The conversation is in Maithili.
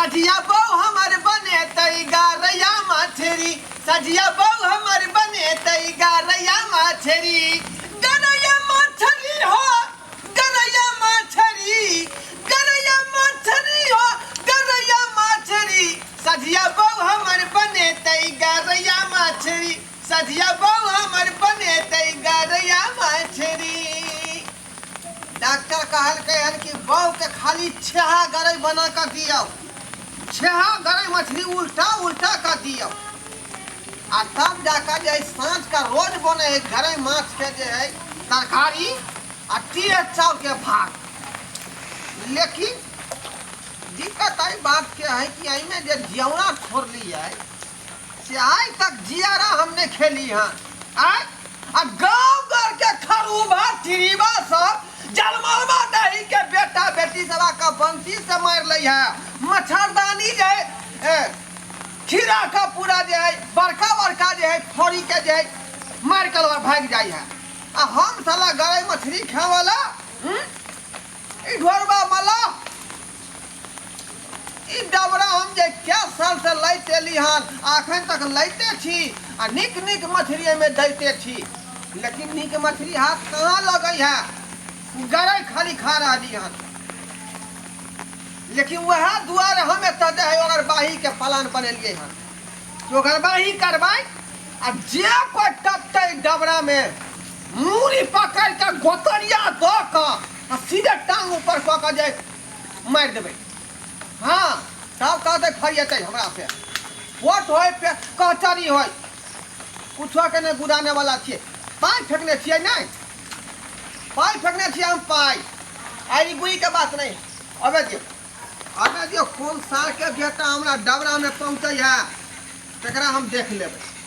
सझिया बहू हमर बनेतै गरैया मछरी, सझिया बहू हमर बनेतै गरैया मछरी। गरैया मछरी हो, गरैया मछरी, गरैया मछरी हो, गरैया मछरी। सझिया बहू हमर बनेतै गरैया मछरी, सझिया बहू हमर बनेतै गरैया मछरी। डॉक्टर कहलकै हन कि बहू के खाली छेहा गरई बना कऽ दियौ, छेहा गरई मछली उल्टा उल्टा कऽ दियौ, आ तब जाकर जे है साँझ का रोज बने है गरई माछ के जे है तरकारी आ टीर चाउर के भात। लेकिन दिक्कत एहि बात के है कि एहिमे जे जियौना छोड़ली है से आइ तक जियारा हम नहि खेली हन। आय आ गाँव घर के खरूबा चिड़ीबा सब जलमलबा दही के बेटा बेटी सब आके बंसी से मारि लै है। मच्छरदानी जे है खीरा का पूरा जे है बड़का बड़का जे है फड़ी के जे है मारि के भागि जाइ है। आ हम साला गरई मछली खावला ई ढोरबा मला ई डबरा हम जे क्या साल से लैत एली हन, अखन तक लैते छी आ नीक नीक मछली एहिमे दैते छी, लेकिन नीक मछली हाथ कहाँ लगै है, गरई खाली खा रहली हन। लेकिन वएह दुआरे हम एतऽ जे है ओगरबाही के प्लान बनेलियै हन कि ओगरबाही करबै आ जे कोइ टपतै डबरा में मूड़ी पकड़ के गोतरिया दऽ कऽ आ सीधे टांग ऊपर कऽ कऽ जे मारि देबै। हाँ, तब कहतै फरिएतै हमरा से वोट होय पे कहचरी होय, कुछो के नहि गुदाने वाला छियै। पाइ फेकने छियै नहि, पाइ फेकने छियै हम पाइ, आइ गुई के बात नहि। अबे दियौ, अबे दियौ, कोन सार के बेटा हमरा डबरा में पहुँचै है तकरा हम देख लेबै।